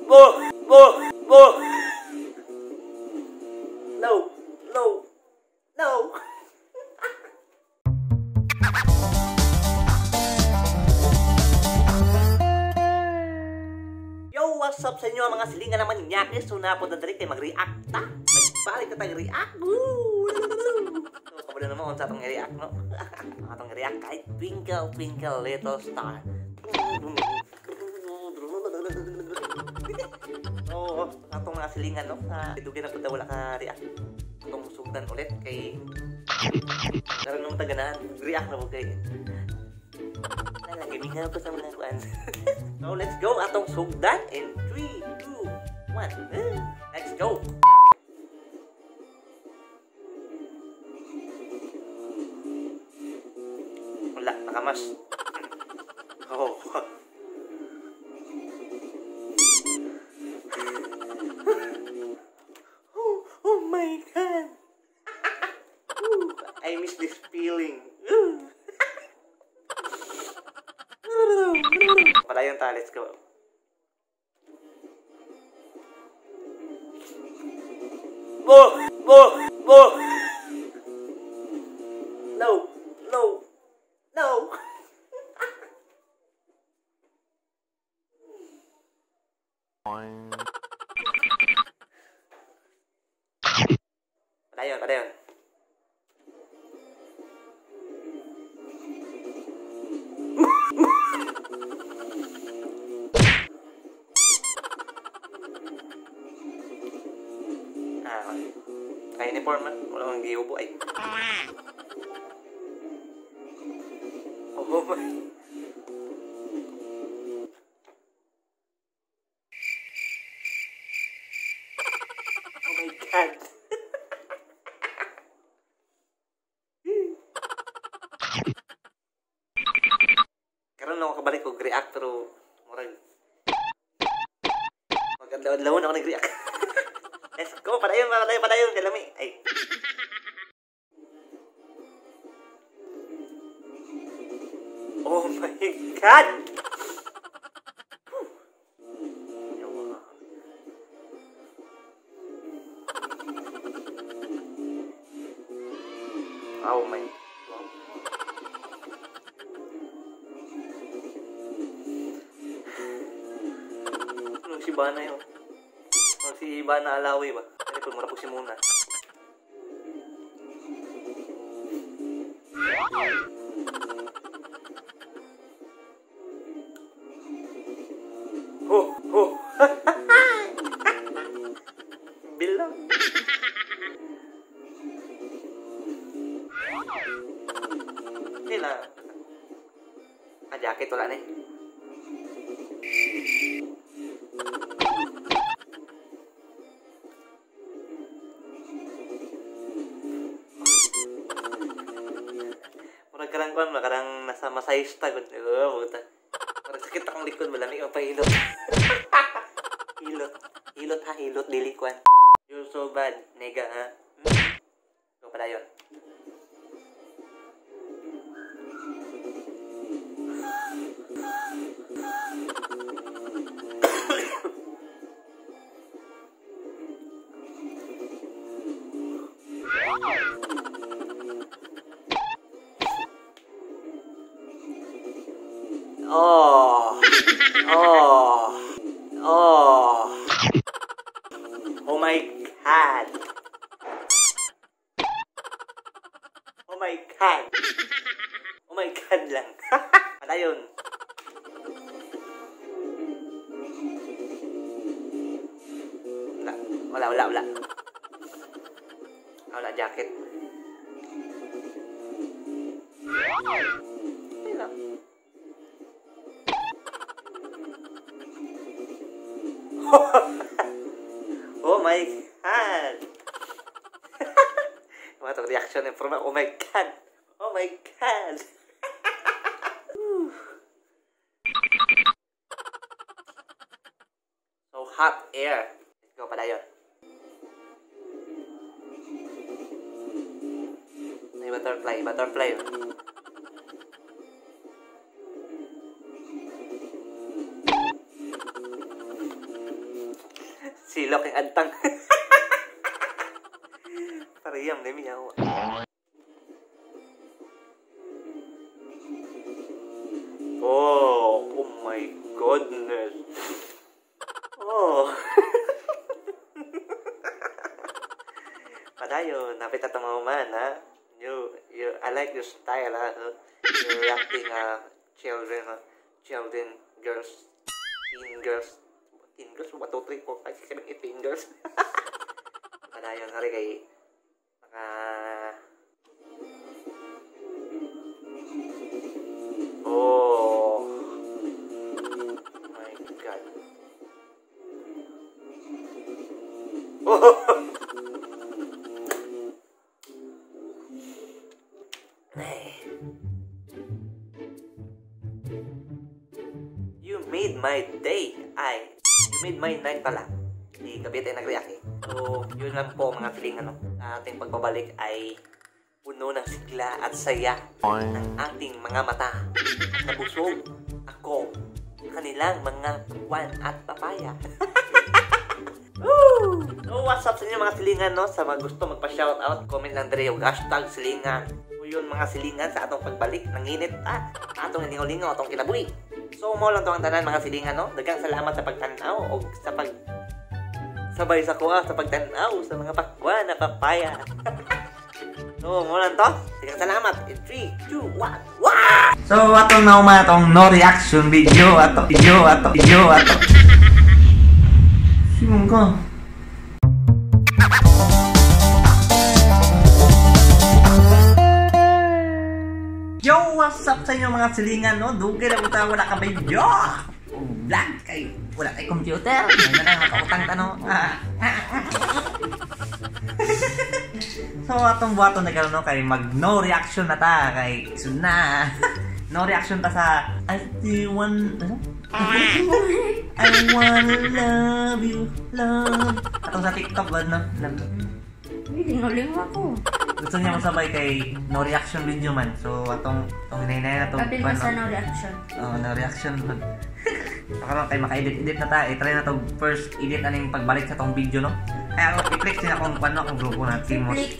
Oh! Oh! Oh! No! No! No! Yo, what's up sa inyo mga silingan naman nyakis? So napunta diri kay mag-react ta. Nagbalik ka tag react. Woo! So kabalo naman unsa atong i-react, no? Atong i-react kay Twinkle Twinkle Little Star. Oo, atong mga silingan, no? Dugay na punta wala ka react. Atong sugdan ulit kay karon nung taganahan, react na po kay. Lagi ko sa mga kuan. So let's go atong sugdan in 3, 2, 1. Let's go. Wala, nakamas. Oh. Oh my God. I miss this feeling. Padayon ta, let's go. Oh, oh, oh. No, no, no. Padayon, padayon. Kaya uniform man, wala kang giubo ay. Oh my. Oh my God. Karon lang ako kabalik og react pero murag mag-adlaw-adlawon ako nag-react. Let's go, padayon, padayon, padayon, kalami. Ay. Oh my God. Oh my. Anong si Bana yun? Si Bana Alawi ba? Ano po, mura po si Muna. Oh! Oh! Bilang! Okay lang. Ah, jacket wala na eh. Karang kuan ba karang nasa masahista gud. Oh, buta. Parang sakit akong likod, malami ang pahilot. Hilot. Hilot ha, hilot dili kuan. You're so bad, nigga ha. So padayon. Oh, oh, oh, oh my God. Oh my God. Oh my God lang. Padayon. Wala, wala, wala. Wala jacket. Wala. Oh my God. Mga itong reaction ng forma. Oh my God. Oh my God. So hot air. Let's go, padayon. May butterfly, butterfly. Silok yung adtang. Pareham na miyaw. Oh, oh my goodness. Oh. Padayon, napit at man, ha? You, I like your style, ha? You're reacting, children, children, girls, teen girls, 1, 2, 3, 4, 5, 6, 7, 8, teen girls. Padayon, hari kay, maka, oh, my God. Oh! You made my day. Ay, you made my night pala. Hindi, gabi tayo nag-react eh. So, yun lang po mga feeling ano. Sa ating pagbabalik ay puno ng sigla at saya ng ating mga mata. At nabusog ako kanilang mga pakwan at papaya. Woo! So, what's up sa inyo mga silingan, no? Sa mga gusto magpa-shoutout, comment lang dere yung hashtag silingan. So, yun mga silingan sa atong pagbalik. Nanginit ta. Atong hilingaw-lingaw, atong kinabuhi. So, mo lang to ang tanan mga silingan, no? Daghang salamat sa pagtanaw o sa pag sabay sa kuha sa pagtanaw sa mga pakwan na papaya. So, mo lang to. Daghang salamat. In 3, 2, 1, wow! So, atong nauma atong no reaction video ato video ato video ato. Simon ka. Yo, what's up sa inyo mga silingan, no? Dugay na uta, wala ka video. Black kay wala kay computer. May na lang makautang ta, no? So atong buhaton na karon, no, kay mag no reaction na ta kay suna. No reaction ta sa I want, ano? I wanna love you, love. Atong sa TikTok ba, no? Lingaw-lingaw ako. Gusto niya masabay kay no reaction video man. So atong hinahinay na to. Kapil ka sa no reaction. Oh, no reaction man. Saka kay maka-edit-edit na ta. I-try na to first edit aning pagbalik sa tong video, no? Kaya ako i-flex din akong ano akong grupo na Timos. Flex.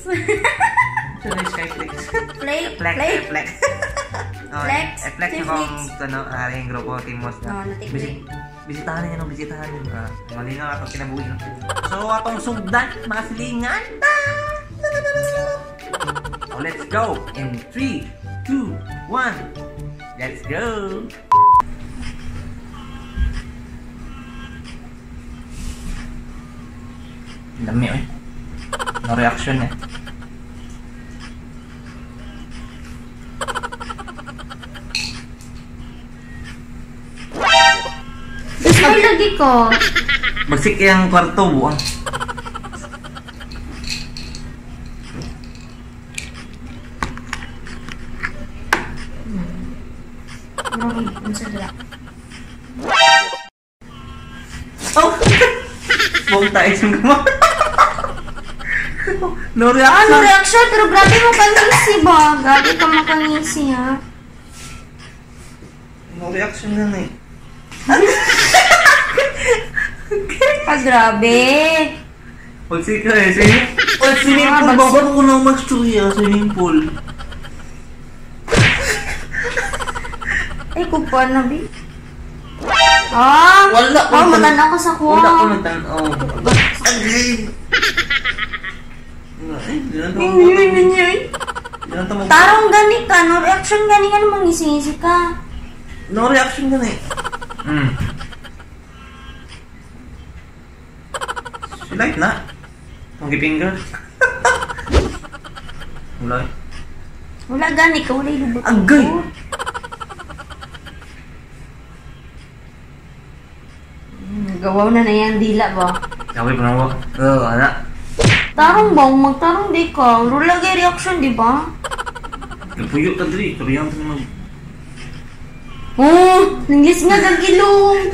Sino yung Skyflex? Play, Flex, play. Flex. Flex. I-flex akong ano, aring grupo Timos na. No, natiklik. Bisitahan niyo, no? Bisitahan niyo. Malinaw atong kinabuhi, no? So atong sugdan mga silingan. So let's go in 3, 2, 1. Let's go. Dami eh. No reaction eh. Ay, lagi ko. Magsik yung kwarto buang. Oh! Buong tayo yung gumawa. No reaction. No reaction, pero grabe makangisi ba? Grabe ka makangisi, ha? No reaction na eh. Ah, grabe. Pagsika eh. Swimming pool ba? Bago ko na mag-studio, swimming pool. Ay, kupa na, bi. Ah! Wala ko. Oh, matanaw ko sa kuha. Wala ko matanaw. Agay! Tarong gani ka, no reaction gani ka, namang ngisi-ngisi ka. No reaction gani. Light na. Ang gipinger. Wala. Wala gani ka, wala ilubot. Agay! Gawaw na na yan, dila ba? Gawin pa na ako. Oo, anak. Tarong ba? Magtarong di ka. Wala gay reaction, di ba? Napuyo ka diri. Turiyan ka naman. Oh! Nanglis nga kagilong!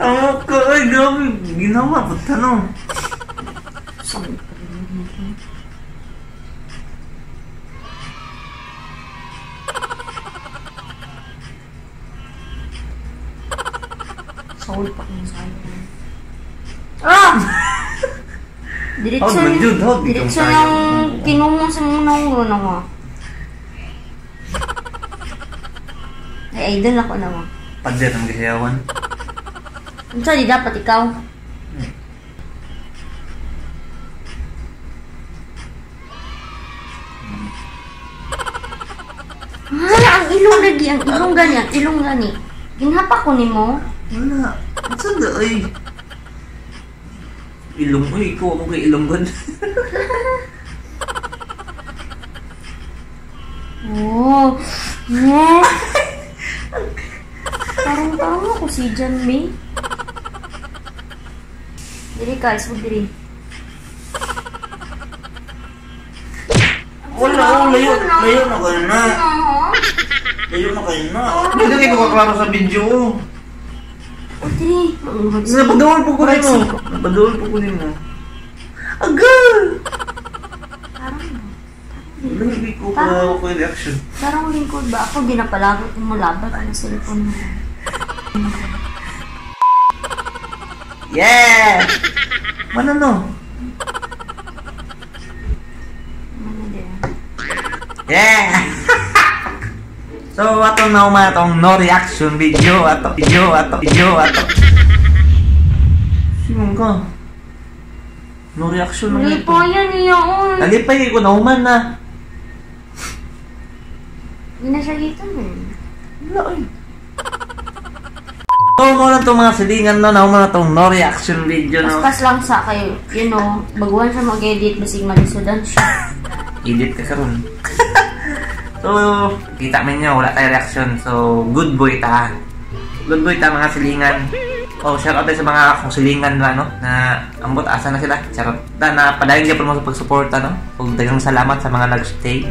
Ang ka, ay grabe. Ginawa, puta no. Soul pa kung saan. Diretso man jud, hod, diretso ikaw nang tayo. kinumong sa mga naungro na mo. Ay, idol ako na mo. Pader ang gisayawan. Unsa di dapat ikaw? Ah, ang ilong lagi, ang ilong gani, ang ilong gani. Ginhapa ko nimo. Wala. Unsa da ay? Ilong oy, ikaw mo kay ilong gon. Oh. Oh. Tarong-tarong ako si John May. Diri guys, wag diri. Wala, oh, layo, layo na kayo na. Layo na kayo na. Hindi kayo kaklaro sa video. Oh, diri. Napadawal po ko nimo. Napadawal po ko nimo. Agal! Parang, Lagi ko pa ako yung reaction. parang lingkod ba? Ako ginapalagot mo labat ang cellphone mo. Yeah! Mana no? Ano din? Yeah! So, atong nauma atong no reaction video, ato video, ato video, ato. Simon ka. No reaction na Hindi po yan niya, oy. Nalipay ko nauman na. Hindi na siya dito, man. Wala ay. So, mo lang itong mga silingan no, nauma na itong no reaction video no. Paspas lang sa kayo, you know, baguhan siya mag-edit, basig malisudan siya. Edit ka karon. So, kita man nyo, wala tayo reaction. So, good boy ta. Good boy ta mga silingan. Oh, shout out tayo sa mga akong silingan na, no? Na ambot, asa na sila. Charot. Na, na padayon gyapon mo sa pagsuporta, no? Ug daghang salamat sa mga nag-stay.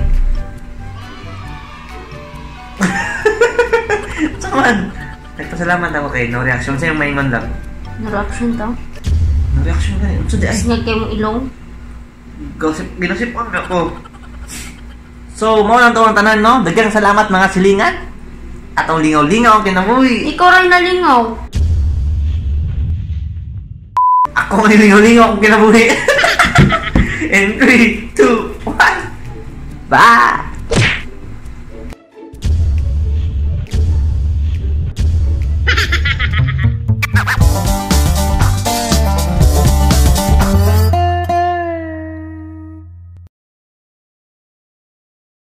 Saman. Nagpasalamat ako kay no reaction. Sa'yo maingon lang. No reaction to. No reaction ka. Unsa di ay? Tapos nga kayo mong ilong. Gossip, ginosip ako. So, mao lang to ang tanan, no? Daghang salamat mga silingan. Atong lingaw-lingaw ang kinabuhi. Ikaw rin nalingaw. Ako ang lingaw-lingaw ang kinabuhi. In 3, 2, 1. Bye!